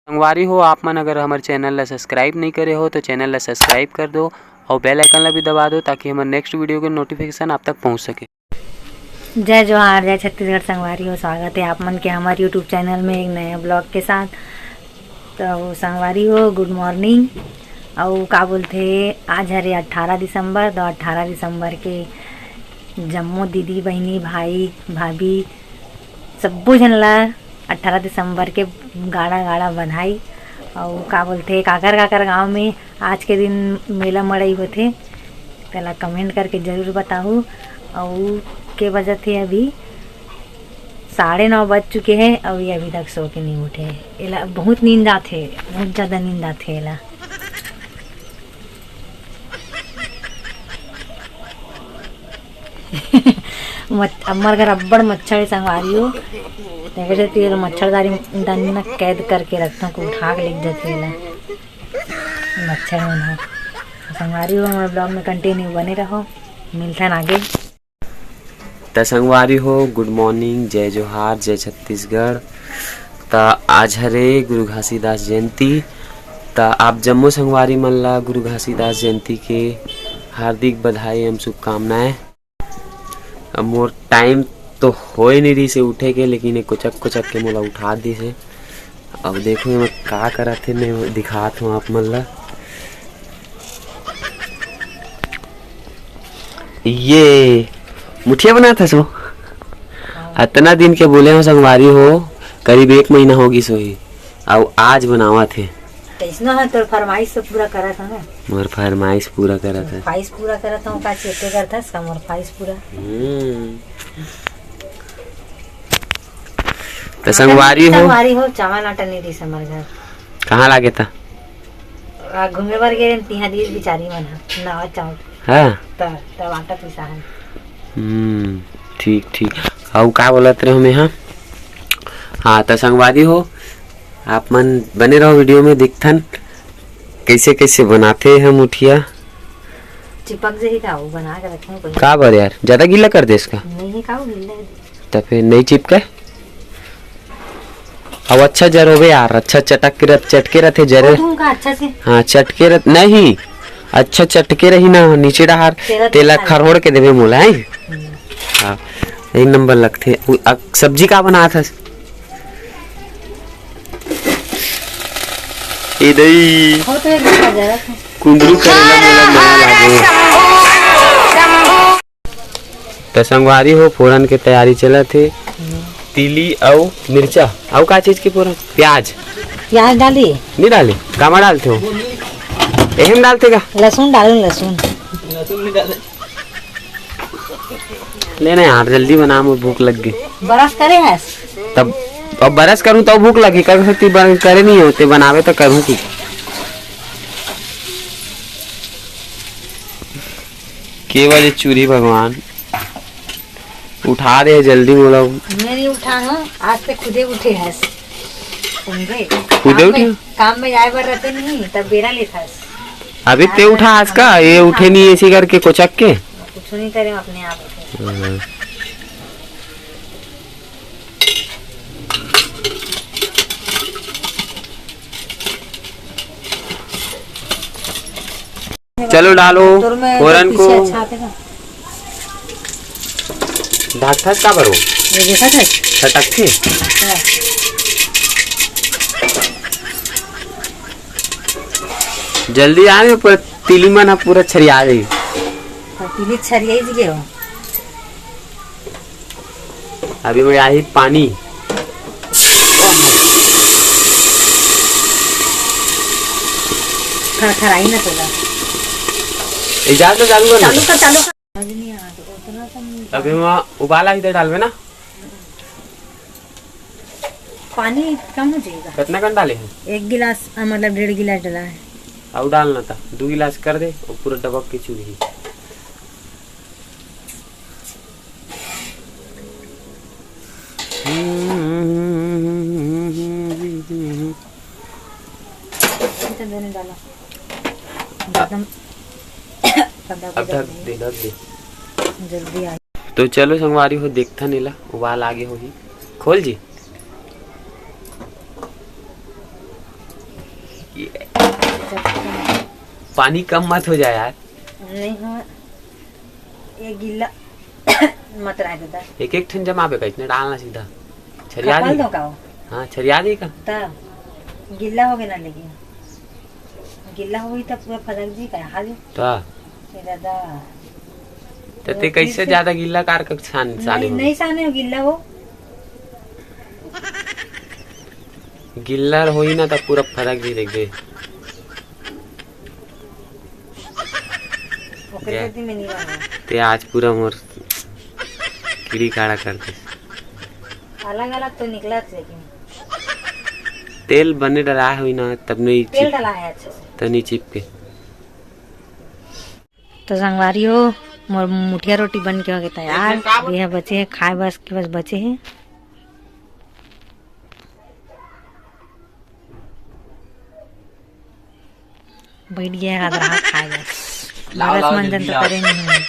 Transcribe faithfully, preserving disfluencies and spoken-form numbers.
संगवारी हो, आप मन अगर हमर चैनल ला सब्सक्राइब नई करे हो तो चैनल ला सब्सक्राइब कर दो और बेल आइकन ला भी दबा दो, ताकि हमर नेक्स्ट वीडियो के नोटिफिकेशन आप तक पहुंच सके। जय जोहार, जय छत्तीसगढ़ संगवारी हो, स्वागत है आप मन के हमर YouTube चैनल में एक नया ब्लॉग के साथ। तो संगवारी हो, गुड मॉर्निंग। अउ का बोलथे, आज हरे अट्ठारह दिसंबर, तो अट्ठारह दिसंबर के जम्मो दीदी, बहिनी, भाई, भाभी, सब्बो झन ला अट्ठारह दिसंबर के गाड़ा गाड़ा बधाई। अउ का बोलथे, काकर काकर गांव में आज के दिन मेला मड़ई होथे, तेला कमेंट करके जरूर बताहू। अउ के बजत हे अभी, साढ़े नौ बज चुके हे, अउ ये अभी तक सो के नहीं उठे हे। एला बहुत नींद आथे, बहुत ज्यादा नींद आथे एला। मच-, हमर घर अब्बड़ मच्छर हे संगवारी हो। तेकर सेती एला मच्छरदारी, दानी म कैद करके रखथों, कि उठा के लेग जथे एला मच्छर मन ह। संगवारी हो, हमर ब्लॉग में कंटिन्यू बने रहो, मिलथन आगे। त संगवारी हो, गुड मॉर्निंग, जय जोहार, जय छत्तीसगढ़। त आज हरे गुरु घासीदास जयंती। त आप जम्मो संगवारी मन ला गुरु घासीदास जयंती के हार्दिक बधाई एवं शुभकामनाएं। अब मोर टाइम तो होए नहीं रही से उठे के, लेकिन ये कोचक कोचक के मोला उठा दिस हे। अब देखो मैं का करत हे, मैं दिखात हूँ आप मन ला। ये मुठिया बनात हस वो? अतना दिन के बोले हो संगवारी हो, करीब एक महीना हो गिस होही, अउ आज बनावत हे। कैसनो है तोर फरमाइश तो पूरा करत हो ना। मोर फरमाइश पूरा करत हे। ख्वाहिश पूरा करत हो, का चेते करत हस का मोर ख्वाहिश पूरा? हम्म। त संगवारी हो। संगवारी हो, चावल आटा नहीं रहिस हमर घर। कहाँ लागे था? आ, घूमे बर गे रहेन, तिहाँ दिस बिचारी मन ह, नवा चाउर। हाँ। त, तब आटा पिसा है। हम्म, ठीक, ठीक। अउ का बोलत रहे मैं, हाँ? हाँ, त संगवारी हो, आप मन बने रहो वीडियो में, दिखथन कैसे कैसे बनाथे हम मुठिया। चिपक जही का, वो बना के रखे कोई। का बर यार, ज्यादा गीला कर देस का? नहीं, नहीं, का वो गीला है? त फिर नहीं चिपके। अब अच्छा जरोबे यार, अच्छा चटक के रह-, चटके रहथे जरे। वो तुमका अच्छा से। हाँ, चटके रह-, नहीं, अच्छा चटके रही ना, नीचे डहार तेला तेला खरोड़ के देबे मोला, हैं? हम्म। हाँ, एक नंबर लगथे। उ, अ, सब्जी का बनात हस? ए दई। हो तो एक नंबर जरा। कुंदरू करेला मोला नया लागे। त संगवारी हो, फोरन के तैयारी चलत हे। तिली अउ मिर्चा, अउ का चीज के फोरन? प्याज। प्याज डाली? नहीं डाली, कामा डालथे हो? एहम डालथे का? लहसुन डालू, लहसुन। ले ना यार, जल्दी बना, मोर भूख लग गे। बरस करे हस? तब अब बरस करूँ तब भूख लगी, कल से ती बन-, करे नहीं होते, बनावे तो करूँ कुछ। के बजे चूरी भगवान उठा दे जल्दी मोला। मैं नहीं उठा हूँ, आज ते खुदे उठे हस। समझे? खुदे काम उठे? में, काम में जाए बर रहते नहीं, तब बेरा लेत हस। अभी ते उठा हस का? ये उठे नहीं ऐसी करके कोचक के? कुछ नहीं करे, अपने आप उठे। हाँ। चलो डालो तोर में फोरन पीछे को। अच्छा आते ना। ढाकथस का बरो? ये देखा था? सटकथे? हाँ। जल्दी आ रे, पर तिली मन ह पूरा छरिया गई। तो तिली छरिया ही गए हो। अभी मैं आई पानी। खरखराई ना तोला। ए, जा तो चालू कर ना। चालू कर, चालू कर। अभी वहाँ उबाला इधर डालवे ना। पानी कम हो जाएगा। कितना कन डाले हैं? एक गिलास, अ, मतलब डेढ़ गिलास डाला है। अब डालना था, दो गिलास कर दे और पूरा डबक के चूरी। इधर मैंने डाला। एकदम अब ढक दे, ढक दे। जल्दी आ। तो चलो संगवारी हो, देखथन एला, उबाल आगे होही। खोल जी। पानी कम मत हो जाए यार। नहीं हो, ये गिल्ला मत रह दादा। एक एक ठन जमाबे कइसने डालना सीधा। छरिया खपल दे। दो का हो? हाँ, छरिया दे का? तब गिल्ला हो गया ना, लेकिन गिल्ला होई तब पूरा फदक जी का हाल। ता। ए दादा। त ते तो कैसे फिर से ज्यादा गिल्ला कार के छान-, छाने नहीं, हो? नहीं छाने हो गिल्ला वो। गिल्ला होई ना तब पूरा फदक जी देख दे। ओकर ये। गलती में नहीं बना। ते आज पूरा मोर कीड़ी काड़ा कर दे। अलग-अलग तो निकलत, लेकिन तेल बने डला होई ना, तब नहीं तेल चिप-, डला है अच्छे से। तो नहीं चिपके। तो संगवारी हो, मोर मुठिया रोटी बन के हो गए तैयार। ये बचे है खाए बस के, बस बचे है। बैठ गया है रहा खाए बस। लाओ, बरस लाओ, मंजन जल्दी तो लाओ। करे नहीं है।